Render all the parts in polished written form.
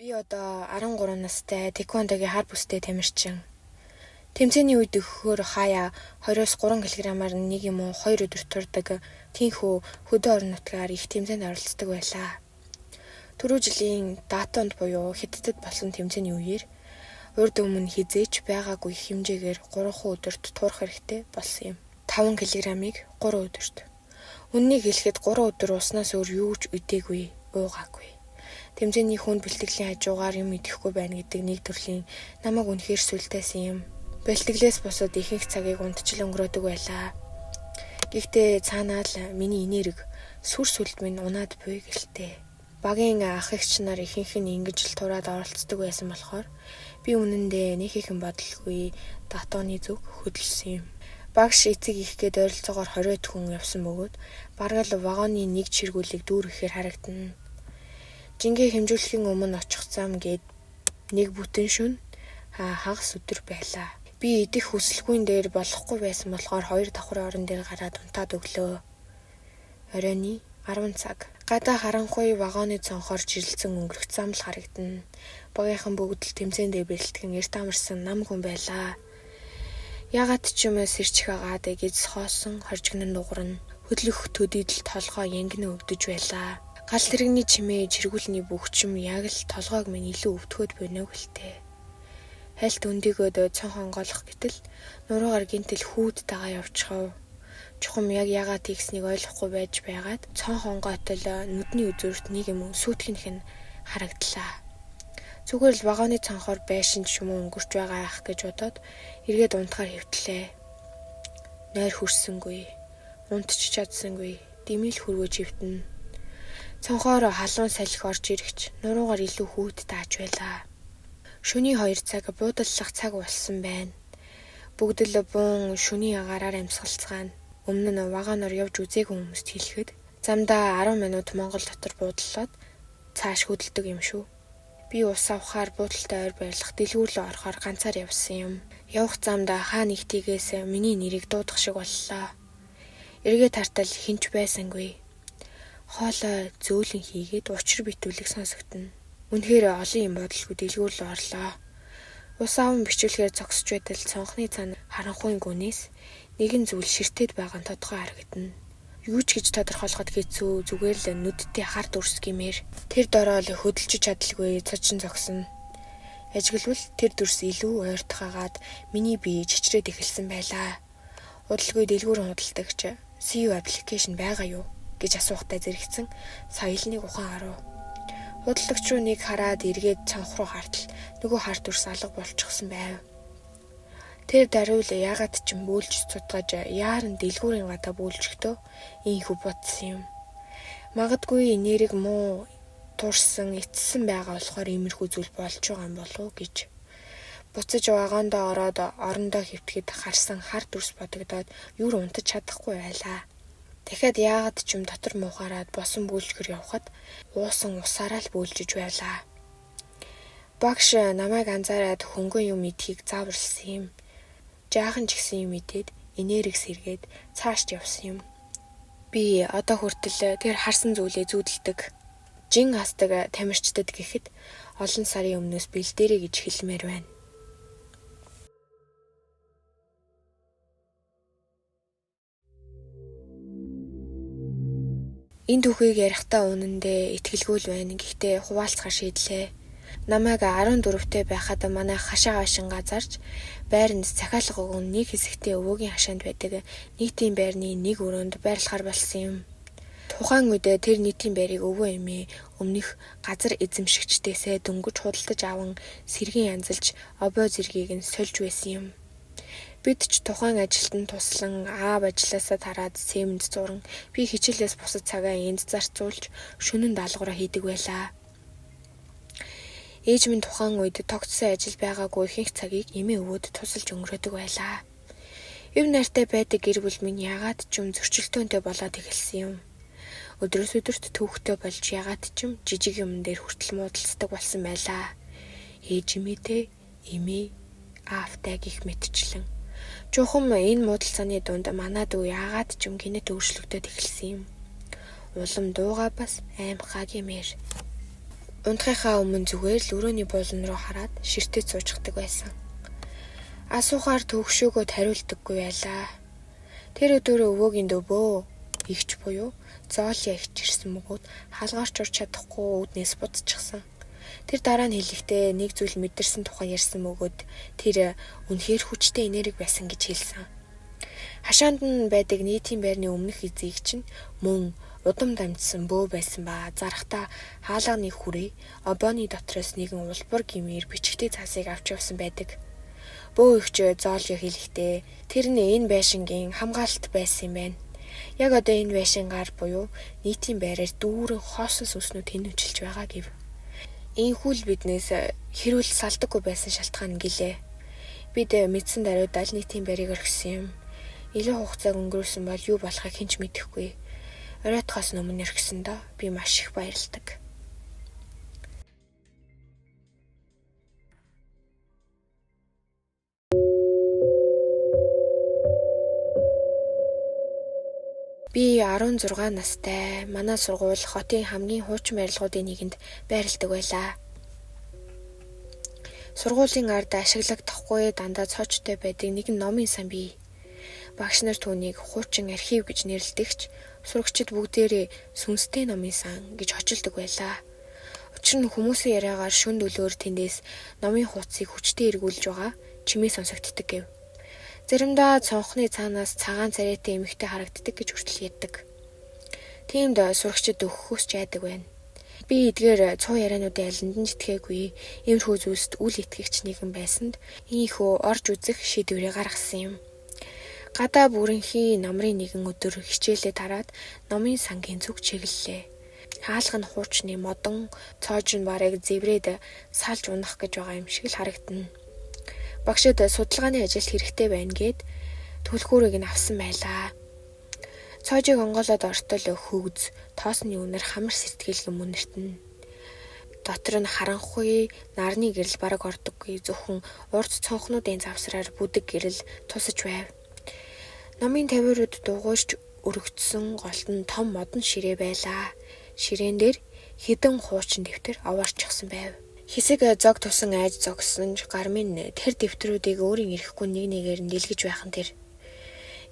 Би одоо 13 настай тэквондогийн хар бүстэй тамирчин. Тэмцээний үед өгөхөөр хаяа 23 кг-аар нэг юм уу 2 өдөр турдаг. Тийнхүү хөдөө орон нутгаар их тэмцээнд оролцдог байлаа. Түрүү жилийн датонд буюу Хятадд болсон тэмцээний үеэр урд өмнө хизээч байгаагүй хэмжээгээр 3 өдөрт турах хэрэгтэй болсон юм. 5 кг-ыг 3 өдөрт. Үннийг хэлэхэд 3 өдөр уснаас өөр юу ч үдээгүй, уугаагүй. Тэмцээний хүнд бэлтгэлийн хажуугаар юм идэхгүй байна гэдэг нэг төрлийн намайг үнэхээр сүлдээсэн юм. Бэлтгэлээс бусад ихэнх цагийг унтчил өнгөрөөдөг байлаа. Гэхдээ цаанаа л миний энерги сүр сүлд минь унаад буй гэлтэй. Багийн ах эгч нар ихэнх нь ингэж л тураад оролцдог байсан болохоор би үнэндээ нэг ихэн бодолгүй датооны зүг хөдөлсөн юм. Багш эцэг их гээд ойролцоогоор 20 хүн явсан бөгөөд бараг л вагоны нэг чиргүүлийг дүүргэхээр харагдана. Жингээ хэмжүүлэхийн өмнө очих зам гээд нэг бүтэн шөнө хагас өдөр байлаа. Би идэх хүсэлгүйн дээр болохгүй байсан болохоор 2 давхрын орон дээр гараад унтаад өглөө. Оройн 10 цаг. Гадаа харанхуй вагоны цонхоор жирэлцэн өнгөрөх зам л харагдана. Багийнхан бүгд л тэмцээндээ бэлтгэн эрт амарсан нам хүн байлаа. Ягаад ч юм сэрчих агаад гэж хоосон хоржигнон нугарна. Хөдлөх төдийдл толгой янгинэ өвдөж байлаа. Гал тэрэгний чимээ чиргүүлний бөхчм яг л толгойг минь илүү өвдөхөд буйна гэлтэй. Хальт өндийгөөд цонх онгойлох гэтэл нуруугаар гинтэл хүүд дагаа явчихав. Чухам яг ягаад тийгснийг ойлгохгүй байж байгаад цонх онгойтол нүдний үзүүрт нэг юм сүйтгэнх нь харагдлаа. Зүгээр л вагоны цонхоор байшин ч юм уу өнгөрч байгаа ах гэж бодоод эргээд унтахаар хэвтлээ. Нойр хөрсөнгүй, унтч чадсангүй, дэмэл хөргөж хэвтэнэ. Цонхоор халуун салхи орж ирэгч нуруугаар илүү хүүт тааж байлаа. Шөнийн 2 цаг буудаллах цаг болсон байна. Бүгд л буун шөнийн агараар амьсгалцгаана. Өмнө нь вагоноор явж үзээгүй хүмүүст хэлэхэд замдаа 10 минут Монгол дотор буудаллаад цааш хөдөлдөг юм шүү. Би ус авахаар буудалтай ойр байрлах дэлгүүр рүү орохоор ганцаар явсан юм. Явах замдаа хаа нэгтийгээс миний нэрийг дуудах шиг боллоо. Эргээ тартал хинч байсангүй. Хоолой зөөлөн хийгээд учир битүүлэг сонсогдоно. Үнэхээр олон юм бодолгүй дэлгүүр рүү орлоо. Ус аван бичүүлэхээр зогсож байтал цонхны цаана харанхуйн гүнээс нэгэн зүйл ширтээд байгаа нь тодорхой харагдана. Юу ч гэж тодорхойлоход хэцүү, зүгээр л нүдтэй хар дүрс гэмээр. Тэр дороо л хөдөлж чадалгүй цочин зогсно. Ажиглавал тэр дүрс илүү ойртох агаад миний бие чичрээд эхэлсэн байлаа. Удалгүй дэлгүүр худалдагч CU аппликейшн байгаа юу гэж асуухтай зэрэгцэн соёлныг ухаан оров. Худалдагч руу нэг хараад эргээд цонх руу хартал нөгөө хар дүрс алга болчихсон байв. Тэр даруйл ягаад ч юм бөөлж цутгаж яаран дэлгүүрийн гадаа бөөлжөхдөө ийхүү бодсон юм. Магадгүй энерги муу турсан эцсэн байгаа болохоор иймэрхүү зүйл болж байгаа юм болов уу гэж. Буцаж вагондоо ороод орондоо хэвтэхэд харсан хар дүрс бодогдоод юу унтаж чадахгүй байлаа. Дахиад яагаад ч юм дотор муухаараад босон бөөлжгөр явхад уусан усаараа л бөөлжиж байлаа. Багш намайг анзаараад хөнгөн юм идэхийг зааварлсан юм. Жаахан ч гэсэн юм идээд энерги сэргээд цааш явсан юм. Би одоо хүртэл тэр харсан зүйлээ зүүдэлдэг. Жин хасдаг тамирчдад гэхэд олон сарын өмнөөс бэлдээрэй гэж хэлмээр байна. Энэ түүхийг ярихдаа үнэндээ итгэлгүй л байна. Гэхдээ хуваалцахаар шийдлээ. Намайг 14-тэй байхад манай хашаа хашин газарч байранд захиалга өгөн нэг хэсэгтээ өвөөгийн хашаанд байдаг нийтийн байрны нэг өрөөнд байрлахаар болсон юм. Тухайн үед тэр нийтийн байрыг өвөө эмээ өмнөх газар эзэмшигчдээсээ дөнгөж худалдаж аван сэргийн янзалж обой зэргийг нь сольж байсан юм. Бид ч тухайн ажилтан туслан аав ажилласаа тараад сэмэнд зуран би хичээлээс бусад цагаа энд зарцуулж шөнөн даалгавраа хийдэг байлаа. Ээж минь тухайн үед тогтсон ажил байгаагүй ихэнх цагийг эмээ өвөөд тусалж өнгөрөөдөг байлаа. Эв найртай байдаг гэр бүл минь яагаад ч юм зөрчилдөөнтэй болоод эхэлсэн юм. Өдрөөс өдөрт түүхтэй болж яагаад ч юм жижиг юм дээр хүртэл муудалцдаг болсон байлаа. Ээж эмээтэй эмээ аавтай гих мэтчлэн. Чухам энэ муудалцааны дунд манай дүү яагаад ч юм гинэт өөрчлөгдөд эхэлсэн юм. Улам дуугаа бас аймхаа гэмээр. Унтахынхаа өмнө зүгээр л өрөөний буулан руу хараад ширтэж суучдаг байсан. Асуухаар төгшөөгөө хариулдаггүй байлаа. Тэр өдөр өвөөгийн дөө эгч буюу Зоолья эгч ирсэн бөгөөд хаалгаарч орч чадахгүй үүднээс будчихсан. Тэр дараа нь хэлэхдээ нэг зүйл мэдэрсэн тухай ярьсан бөгөөд тэр үнэхээр хүчтэй энерги байсан гэж хэлсэн. Хашаанд нь байдаг нийтийн байрны өмнөх эзийг чинь мөн удам дамжсан бөө байсан ба зарахтаа хаалганы хүрээ обоны дотроос нэгэн улбар гимээр бичгтэй цаасыг авч явсан байдаг. Бөө эгч Зоольё хэлэхдээ тэр нь энэ байшингийн хамгаалалт байсан юм байна. Яг одоо энэ байшингаар буюу нийтийн байраар дүүрэн хоосон сүнснүүд тэнүүчилж байгаа гэв. Ийхүү л биднээс хэрүүл салдаггүй байсан шалтгаан гэлээ. Бид мэдсэн даруйдаа л нийтийн байрыг орхисон юм. Илүү хугацааг өнгөрөөсөн бол юу болохыг хэн ч мэдэхгүй. Оройтхоос өмнө орхисондоо би маш их баярладаг. Би 16 настай. Манай сургууль хотын хамгийн хуучин барилгуудын нэгэнд байрладаг байлаа. Сургуулийн ард ашиглагдахгүй дандаа цоочтой байдаг нэгэн номын сан бий. Багш нар түүнийг хуучин архив гэж нэрлэдэг ч сурагчид бүгдээрээ сүнстэй номын сан гэж хочилдог байлаа. Учир нь хүмүүсийн яриагаар шөнө дөлөөр тэндээс номын хуудсыг хүчтэй эргүүлж байгаа чимээ сонсогддог гэв. Заримдаа цонхны цаанаас цагаан царайтай эмэгтэй харагддаг гэж хүртэл яддаг. Тиймд сурагчид өгөхөөс ч айдаг байна. Би эдгээр цуу яриануудын алинд нь ч итгээгүй. Иймэрхүү зүйлсд үл итгэгч нэгэн байсанд ийхүү орж үзэх шийдвэрээ гаргасан юм. Гадаа бүрэнхий намрын нэгэн өдөр хичээлээ тараад номын сангийн зүг чиглэлээ. Хаалга нь хуучны модон цоож нь барыг зэврээд салж унах гэж байгаа юм шиг л харагдана. Багшид судалгааны ажилд хэрэгтэй байна гэд түлхүүрийг нь авсан байлаа. Цоожийг онгоолоод ортол хөгз тоосны үнэр хамар сэтгэлгэн мөнөртнө. Дотор нь харанхуй нарны гэрэл бараг ордоггүй, зөвхөн урд цонхнуудын завсраар бүдэг гэрэл тусаж байв. Номын тавиурууд дугуйрч өргөцсөн голд нь том модон ширээ байлаа. Ширээн дээр хэдэн хуучин дэвтэр овоорчихсон байв. Хэсэг зог тусан айж зогссон ч гар минь тэр дэвтрүүдийг өөрийн эрэхгүй нэг нэгээр нь дэлгэж байх нь тэр.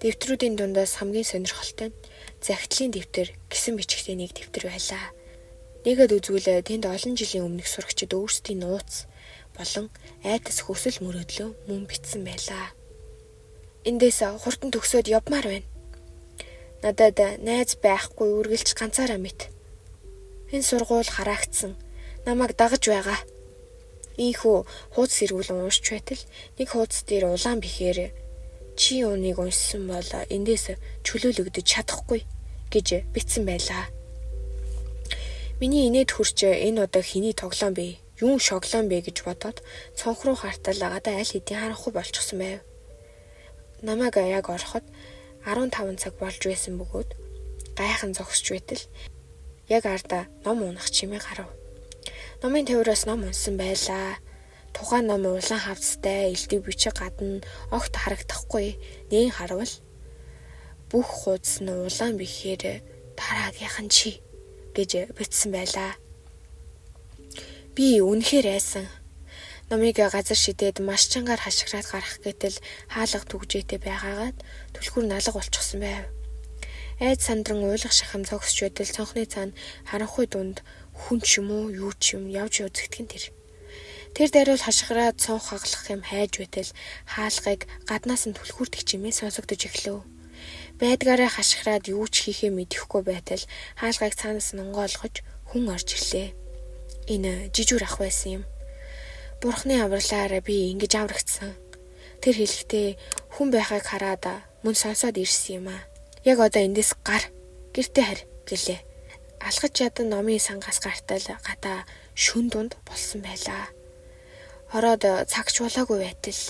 Дэвтрүүдийн дундаас хамгийн сонирхолтой нь захидлын дэвтэр гэсэн бичгтэй нэг дэвтэр байлаа. Нэгэд үзвэл тэнд олон жилийн өмнөх сурагчид өөрсдийн нууц болон айдас хүсэл мөрөөдлөө мөн бичсэн байлаа. Эндээс хурдан төгсөөд явмаар байна. Надад найз байхгүй үргэлж ганцаараа мэт. Энэ сургууль хараагдсан. Намайг дагаж байгаа. Ийхүү хуудас эргүүлэн уншч байтал нэг хуудас дээр улаан бихээр чи уныг уншсан бол эндээс чөлөөлөгдөж чадахгүй гэж бичсэн байлаа. Миний инээд хөрч энэ удаа хэний тоглоом бэ? Юун шоглоом бэ гэж бодоод цонх руу хартал гадаа аль хэдийн харанхуй болчихсон байв. Намайг яг ороход 15 цаг болж байсан бөгөөд гайхан зогсож байтал яг арда ном унах чимээ гарав. Номын тавиураас ном унсан байлаа. Тухайн ном улаан хавцтай, элдв бичиг гадна огт харагдахгүй. Нээн харвал бүх хуудас нь улаан бихээр дараагийнх нь чи гэж бичсэн байлаа. Би үнэхээр айсан. Номыг газар шидээд маш чангаар хашгираад гарах гэтэл хаалга түгжээтэй байгаагаад түлхүүр налга болчихсон байв. Айд сандран уйлах шахам зогсож байтал цонхны цаана харанхуй дунд хүн ч юм уу юу ч юм явж үзэгдэх нь тэр. Тэр даруул хашгираад цонх хаглах юм хайж байтал хаалгыг гаднаас нь түлхүүрдэг чимээ сонсогдож эхлэв. Байдгаараа хашгираад юу ч хийхээ мэдэхгүй байтал хаалгыг цаанаас нь онгойлгож хүн орж ирлээ. Энэ жижүүр ах байсан юм. Бурхны авралаар би ингэж аврагдсан. Тэр хэлэхдээ хүн байхыг хараад мөн сонсоод ирсэн юм аа. Яг одоо эндээс гар гэртээ харь гэлээ. Алхаж ядан номын сангаас гартал гадаа шүн дунд болсон байлаа. Ороод цагч болоогүй байтал